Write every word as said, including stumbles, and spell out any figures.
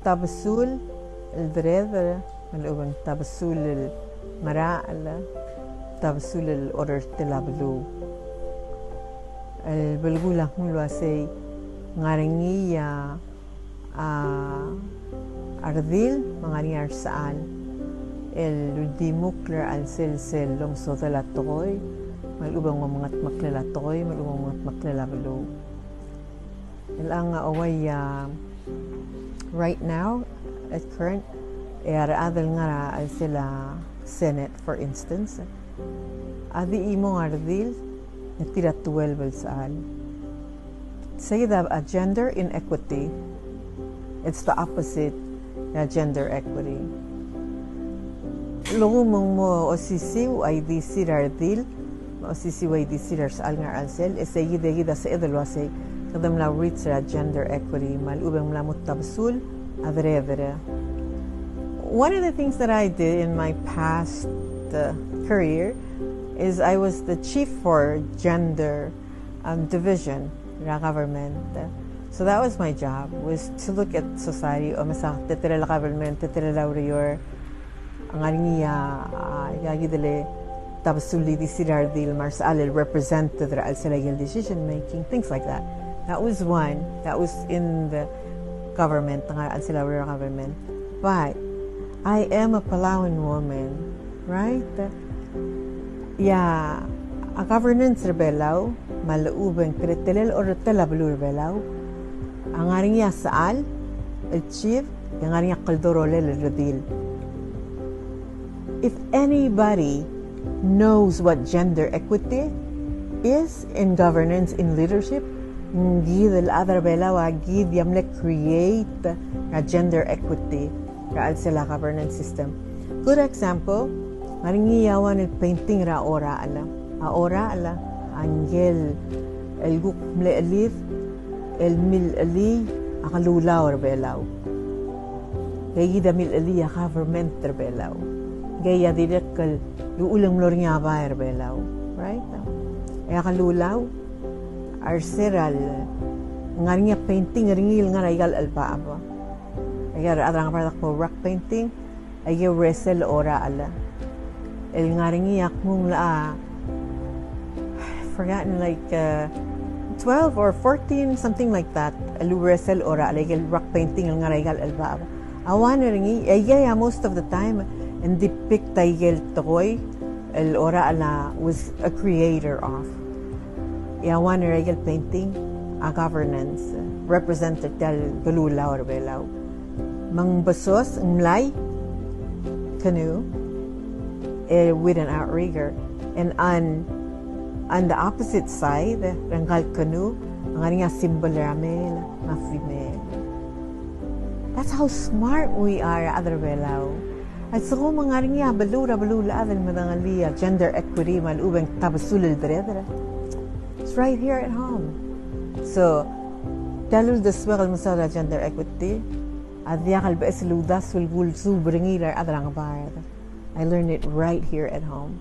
tabesul el deredel, me a lechub e ng tabesul el ngerachel, tabesul el orertel a beluu. El belkul a kmo el uasei ng ngar er ngii a, a redil, me ng ngar er ngii a resechal el uldimukl er a chelsel sel omesodel a tekoi, me a lechub e ng omengetmeklel a tekoi, me a lechub e ng omengetmeklel a beluu. Chelechang a uai a, right now, at current, e a rechad el ngar er a chelsel a Senate, for instance, a di chimong a redil, e tir a twelve el sechal. Sei a, a gender inequity, it's the opposite er a gender equity. Lsekum ng mo osisiu a ildisir a redil, osisiu a ildisir a resechal el ngar er a chelsel, e sei kid, kid a sebeched el uasei kede mla reach er a gender equity, me a lechub e ng mla mo tabesul a deredel. One of the things that I did in my past, uh, career is I was the chief for gender, um, division er a government. So that was my job, was to look at society, omes a teletelel a government, teletelel a ureor, a ngar er ngii a, a, a kid el tabesul el ildisir a redil me a resechal el represented er a chelsel a ikel decision making, things like that. That was one, that was in the government, a ngar er a chelsel a ureor er a government. But I am a Palauan woman, right? E a governance er a Belau, me a lechub e ng teletelel orertel a beluu er a Belau, a ngar er ngii a sechal el chief, e a ngar er ngii a kldorolel el redil. If anybody knows what gender equity is in governance, in leadership, ng kid el chad er a Belau a kid a mle create a gender equity er a chelsel a governance system. Good example, ng ngar er ngii a one el painting er a Orachel. A Orachel a ngike el kuk mle chelid el milchelii a kelulau er a Belau. Ngii kid a milchelii a government er a Belau. Ngii a dirrek el uchul e ng mlo er ngii a bai er a Belau, right? E a kelulau a re se er a le ngar er ngii a painting er ngii el ngar er aika el chelebacheb. Aika el rechad er a Ngebard a kmo rock painting, aike el uresel Orachel. El ngar er ngii a kmo ng locha, I forgotten, like, uh, twelve or fourteen, something like that. El uresel Orachel, aike el rock painting el ngar er aika el chelebacheb. A one er ngii, aike a most of the time, ng depict aike el tekoi el Orachel a was a creator of. E a one er aike el painting a governance, represent er tia el kelulau er a Belau. Me ng besos, ng mlai, canoe, e with an outrigger. And on, on the opposite side, er ngka el canoe, a ngar er ngii a symbol er a male me a female. That's how smart we are, a rechad er a Belau. A lsekum ng ngar er ngii a beluu er a beluulechad el medengelii a gender equity me a lechub e ng tabesul el deredel, it's right here at home. So, tia el uldesuek el mesaod er a gender equity a diak el beches el uldasu el kulsuub er ngii er a rechad er a Ngebard. I learned it right here at home.